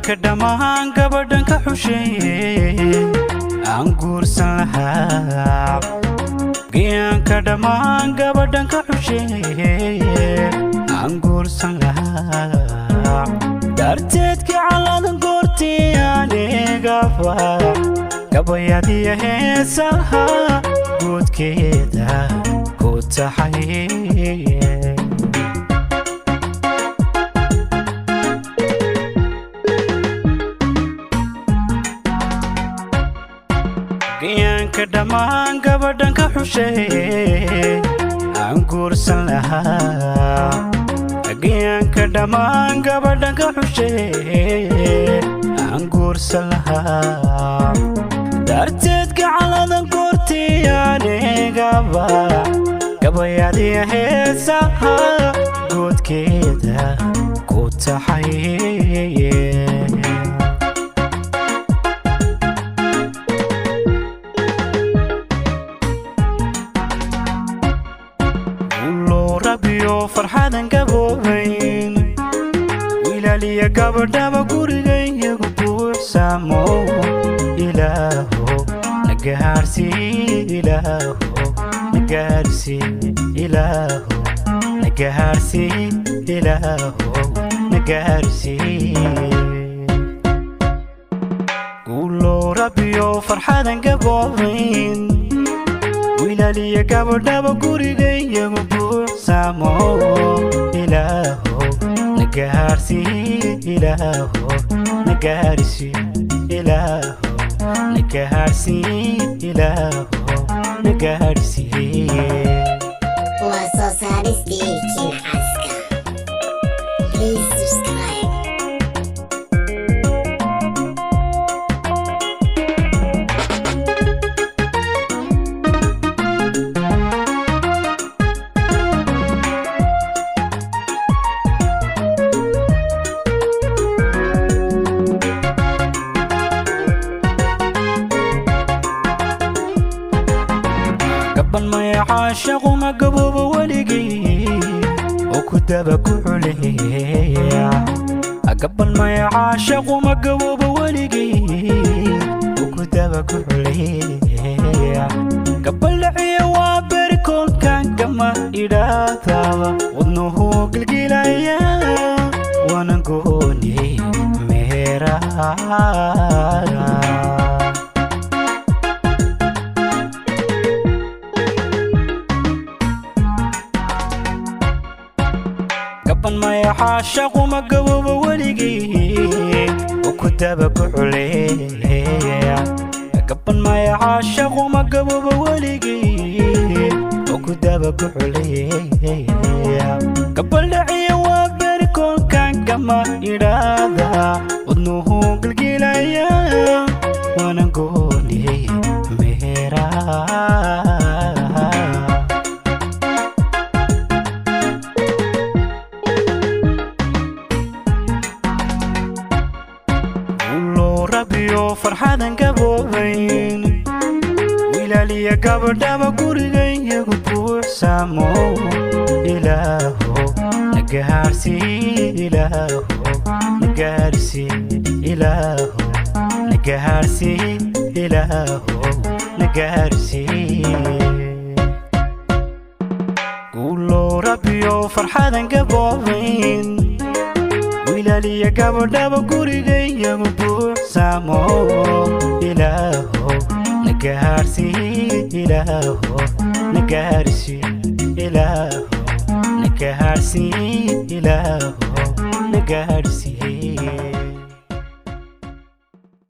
Gayaanka dhammaan gabadhan ka xusheeye aan guursan lahaa. Gayaanka dhammaan gabadhan ka xusheeye aan guursan lahaa. Darteedka caladan goortii anigaba gabayadiya heesaha guudkeeda ku taxay. Gayaanka dhammaan gabadhan ka xusheeye aan guursan lahaa. Gayaanka dhammaan gabadhan ka xusheeye aan guursan lahaa. Darteed gacaladan goortii anigaba gabayadiya heesaha guudkeeda ku taxay. Loo rabiyo farxadan gaboobayn, wilaaliya gabadhaba gurigayagu buuxsamo. Ilaaho nagahaarsii, ilaaho nagaarsii, ilaaho nagahaarsii, ilaaho nagaarsii. Guuloo rabiyo farxadan gaboobayn, wilaaliya gabadhaba gurigayagu buuxsamo. Ilaaho nagahaarsii, ilaaho nagaarsii, ilaaho nagahaarsii, ilaaho nagaarsii. Waa soo saaristii Kincaska. Please subscribe. Gaban maya caashaquma gaboobo weligii oo ku daba ku culeeya. Gaban maya caashaquma gaboobo weligii oo ku daba ku culeeya. Gabaldhaciya waa beri koolkan gama idhaahdaaba wadnuhu gilgilaya waana gooni meeraha. Gaban maya caashaquma gaboobo weligii oo ku daba ku culeeya. Gaban maya caashaquma gaboobo weligii oo ku daba ku culeeya. Gabaldhaciya waa beri koolkan gama idhaahda wadnuhu gilgilaya waana gooni meeraha. Loo rabiyo farxadan gaboobayn, wilaaliya gabadhaba gurigayagu buuxsamo. Ilaaho nagahaarsii, ilaaho nagaarsii, ilaaho nagahaarsii, ilaaho nagaarsii. Guuloo rabiyo farxadan gaboobayn, wilaaliya gabadhaba gurigayagu buuxsamo. Ilaaho nagahaarsii, ilaaho nagaarsii, ilaaho nagahaarsii, ilaaho nagaarsii.